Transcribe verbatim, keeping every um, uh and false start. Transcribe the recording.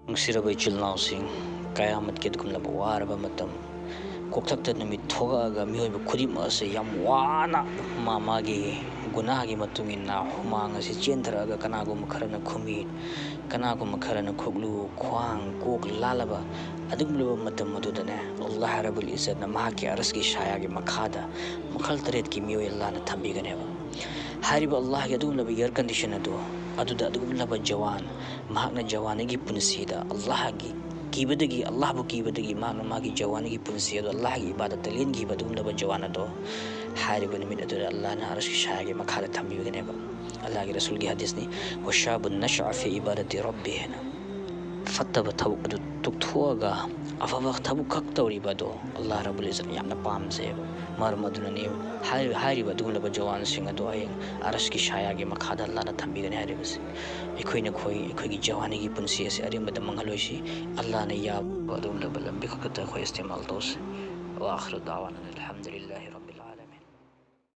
ꯅꯨꯡꯁꯤꯔꯕ ꯏꯆꯤꯜ ꯏꯅꯥꯎꯁꯤꯡ, ꯀꯌꯥꯃꯠꯀꯤ ꯑꯗꯨꯒꯨꯝꯂꯕ ꯋꯥꯔꯕ ꯃꯇꯝ, ꯀꯣꯛꯊꯛꯇ ꯅꯨꯃꯤꯠ ꯊꯣꯛꯂꯛꯑꯒ ꯃꯤꯑꯣꯏꯕ ꯈꯨꯗꯤꯡꯃꯛ ꯑꯁꯤ ꯌꯥꯝ ꯋꯥꯅ ꯃꯥ ꯃꯥꯒꯤ ꯒꯨꯅꯥꯍꯒꯤ ꯃꯇꯨꯡ ꯏꯟꯅ ꯍꯨꯃꯥꯡ ꯑꯁꯤ ꯆꯦꯟꯊꯔꯛꯑꯒ ꯀꯅꯥꯒꯨꯝꯕ ꯈꯔꯅ ꯈꯨꯃꯤ, ꯀꯅꯥꯒꯨꯝꯕ ꯈꯔꯅ ꯈꯨꯛꯂꯨ, ꯈ꯭ꯋꯥꯡ, ꯀꯣꯛ ꯂꯥꯜꯂꯕ ꯑꯗꯨꯒꯨꯝꯂꯕ ꯃꯇꯝ ꯑꯗꯨꯗꯅꯦ, ꯑꯜꯂꯥꯍ ꯔꯕꯨꯜ ꯏꯖꯠꯅ ꯃꯍꯥꯛꯀꯤ ꯑꯔꯁꯀꯤ ꯁꯥꯌꯥꯒꯤ ꯃꯈꯥꯗ ꯃꯈꯜ ꯇꯔꯦꯠꯀꯤ ꯃꯤꯑꯣꯏ ꯑꯜꯂꯥꯍꯅ ꯊꯝꯕꯤꯒꯅꯦꯕ꯫ ꯍꯥꯏꯔꯤꯕ ꯑꯜꯂꯥꯍꯒꯤ ꯑꯗꯨꯒꯨꯝꯂꯕ ꯏꯌꯔ ꯀꯟꯗꯤꯁꯟ ꯑꯗꯨ, ꯑꯗꯨꯗ ꯑꯗꯨꯒꯨꯝꯂꯕ ꯖꯋꯥꯟ, ꯃꯍꯥꯛꯅ ꯖꯋꯥꯅꯤꯒꯤ ꯄꯨꯟꯁꯤꯗ ꯑꯜꯂꯥꯍꯒꯤ ꯀꯤꯕꯗꯒꯤ, ꯑꯜꯂꯥꯍꯕꯨ ꯀꯤꯕꯗꯒꯤ ꯃꯍꯥꯛꯅ ꯃꯥꯒꯤ ꯖꯋꯥꯅꯤꯒꯤ ꯄꯨꯟꯁꯤ ꯑꯗꯨ ꯑꯜꯂꯥꯍꯒꯤ ꯏꯕꯥꯗꯠꯇ ꯂꯦꯟꯈꯤꯕ ꯑꯗꯨꯒꯨꯝꯂꯕ ꯖꯋꯥꯟ ꯑꯗꯣ, ꯍꯥꯏꯔꯤꯕ ꯅꯨꯃꯤꯠ ꯑꯗꯨꯗ ꯑꯜꯂꯥꯍꯅ ꯑꯔꯁꯀꯤ ꯁꯥꯌꯥꯒꯤ ꯃꯈꯥꯗ ꯊꯝꯕꯤꯒꯅꯦꯕ꯫ ꯑꯜꯂꯥꯍꯒꯤ ꯔꯁꯨꯜꯒꯤ ꯍꯗꯤꯁꯅꯤ, "ꯋꯁꯥꯕꯨꯟ ꯅꯁꯥ ꯐꯤ ꯏꯕꯥꯗꯠꯇꯤ ꯔꯕꯤ" ꯍꯥꯏꯅ꯫ ꯐꯠꯇꯕ ꯊꯕꯛ ꯑꯗꯨ ꯇꯣꯛꯊꯣꯛꯑꯒ ꯑꯐꯕ ꯊꯕꯛ ꯈꯛ ꯇꯧꯔꯤꯕ ꯑꯗꯣ ꯑꯜꯂꯥꯍ ꯔꯕꯨꯜ ꯏꯖꯠꯅ ꯌꯥꯝꯅ ꯄꯥꯝꯖꯩꯑꯕ꯫ ꯃꯔꯝ ꯑꯗꯨꯅꯅꯤ ꯍꯥꯏꯔꯤꯕ, ꯍꯥꯏꯔꯤꯕ ꯑꯗꯨꯒꯨꯝꯂꯕ ꯖꯋꯥꯟꯁꯤꯡ ꯑꯗꯣ ꯍꯌꯦꯡ ꯑꯔꯁꯀꯤ ꯁꯥꯌꯥꯒꯤ ꯃꯈꯥꯗ ꯑꯜꯂꯥꯍꯅ ꯊꯝꯕꯤꯒꯅꯤ ꯍꯥꯏꯔꯤꯕꯁꯤ꯫ ꯑꯩꯈꯣꯏꯅ ꯑꯩꯈꯣꯏ, ꯑꯩꯈꯣꯏꯒꯤ ꯖꯋꯥꯅꯤꯒꯤ ꯄꯨꯟꯁꯤ ꯑꯁꯤ ꯑꯔꯦꯝꯕꯗ ꯃꯥꯡꯍꯜꯂꯣꯏꯁꯤ꯫ ꯑꯜꯂꯥꯍꯅ ꯌꯥꯕ ꯑꯗꯨꯒꯨꯝꯂꯕ ꯂꯝꯕꯤ ꯈꯛꯇꯗ ꯑꯩꯈꯣꯏ ꯏꯁꯇꯦꯃꯥꯜ ꯇꯧꯁꯤ꯫ ꯋꯥꯈꯔ ꯗꯥꯋꯥꯅ ꯑꯜꯍꯝꯗꯨꯂꯤꯜꯂꯥꯍꯤ ꯔꯕꯤꯜ ꯑꯥꯂꯃꯤꯟ꯫